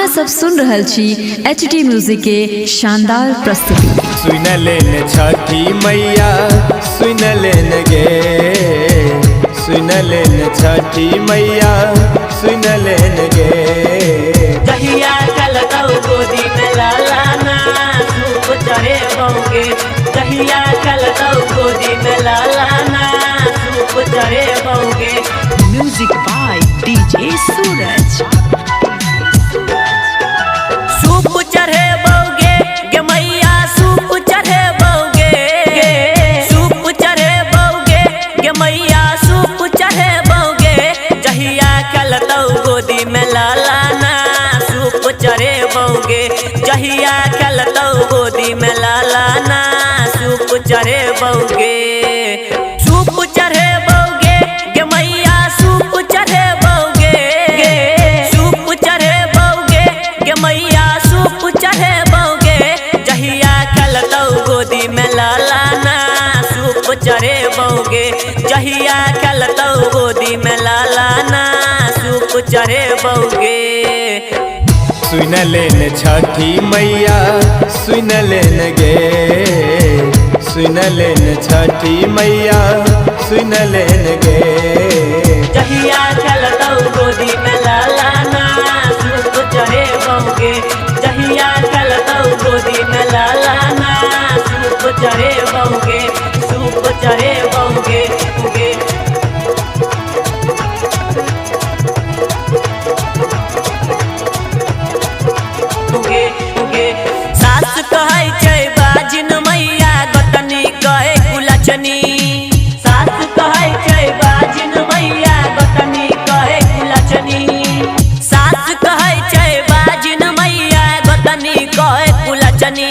अहाँ सब सुन रहल छी एच डी म्यूजिक के शानदार प्रस्तुति। सुन लेन छठी मैया, सुन लेन गे, सुन लेन छठी मैया, सुन लेन गे। जहिया खेलतौ गोदी में लाला ना सूप चढ़े बौगे। जहिया खेलतौ गोदी में लाला ना सूप चढ़े बौगे। Music by DJ Suraj. सूप चढ़े बौगे गे मैया, सूप चढ़े बौगे। सूप चढ़े बौगे गे मैया, सूप चढ़े बौगे। जहिया खेलतौ गोदी में लाला ना सूप चढ़े बौगे। जहिया खेलतौ गोदी में लाला ना सूप चढ़े बौगे। सूप चढ़े बौगे गे मैया, सूप चढ़े बौगे। सूप चढ़े बौगे गे मैया, सूप चढ़े बौगे। जहिया खेलतौ गोदी में लाला ना सूप चढ़े बौगे। जहिया खेलतौ गोदी में लाला ना सूप चढ़े बौगे। सुन लेन छठी मैया, सुन लेन गे, सुन लेन छठी मैया, सुन लेन गे। जहिया खेलतौ गोदी में लाला ना सूप चढ़े बौगे। जहिया खेलतौ गोदी में लाला ना सूप चढ़े बौगे। सूप चढ़े बौगे गे। गे गे। सास कहै छै बाजिन मैया, गोतनी कहे कुलचनी। सास कहै छै बाजिन मैया, गोतनी कहे कुलचनी। सास कहै छै बाजिन मैया, गोतनी कहे कुलचनी।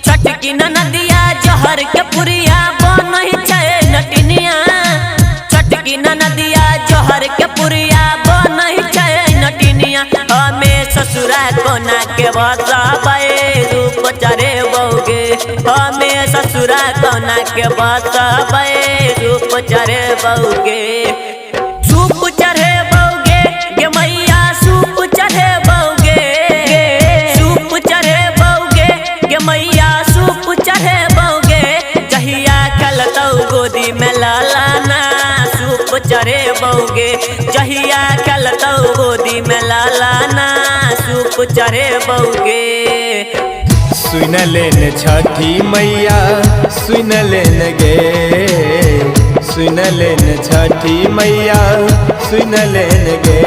छोटकी ननदिया जहर के पुरिया बनै छै नटिनिया। छोटकी ननदिया जहर के पुरिया बनै छै नटिनिया। हमे ससुरा कोना के बसबै रूप चढ़े बौगे। हमे ससुरा कोना के बसबै रूप चढ़े बौगे। सूप चढ़े बौगे गे मैया, सूप चढ़े बौगे। सूप चढ़े बौगे गे मैया, सूप चढ़े बौगे। जहिया खेलतौ गोदी में लाला ना सूप चढ़े बौगे। जहिया खेलतौ गोदी में लाला ना सूप चढ़े बौगे। सुन लेन छठी मैया, सुन लेन गे, सुन लेन छठी मैया, सुन लेन गे।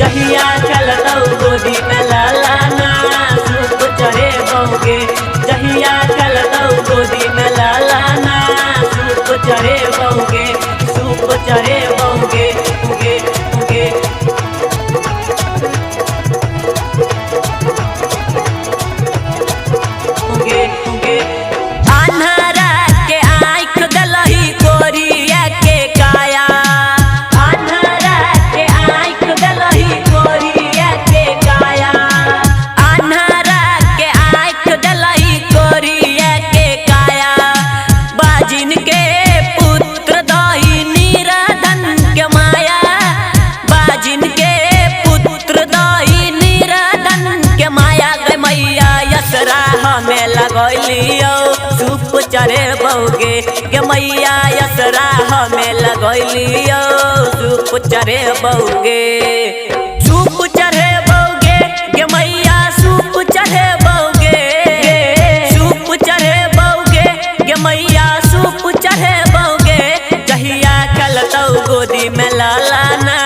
जहिया खेलतौ गोदी में लाला ना सूप चढ़े बौगे। जहिया खेलतौ गोदी में लाला ना सूप चढ़े बौगे। सूप चढ़े बौगे गे गे। गे गे। अन्हरा के आँख देलही कोरिया के काया। अन्हरा के आँख देलही कोरिया के काया। अन्हरा के आँख देलही कोरिया के काया। बाजिन के पुत्र दही निराधन के माया। बाजिन के पुत्र दही निराधन के माया। गे मैया यसरा हमें लगैलियौ सूप चढ़े बौगे। गे मैया यसरा हमें लगैलियौ सूप चढ़े बौगे। सूप चढ़े बौगे गे मैया, सूप चढ़े बौगे। सूप चढ़े बौगे गे मैया, सूप चढ़े बौगे। जहिया खेलतौ गोदी में लाला ना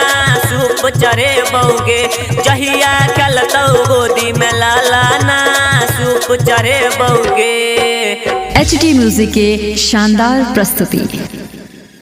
सूप चढ़े बौगे। जहिया खेलतौ गोदी में लाला ना सूप चढ़े बौगे। एच डी म्यूजिक के शानदार प्रस्तुति।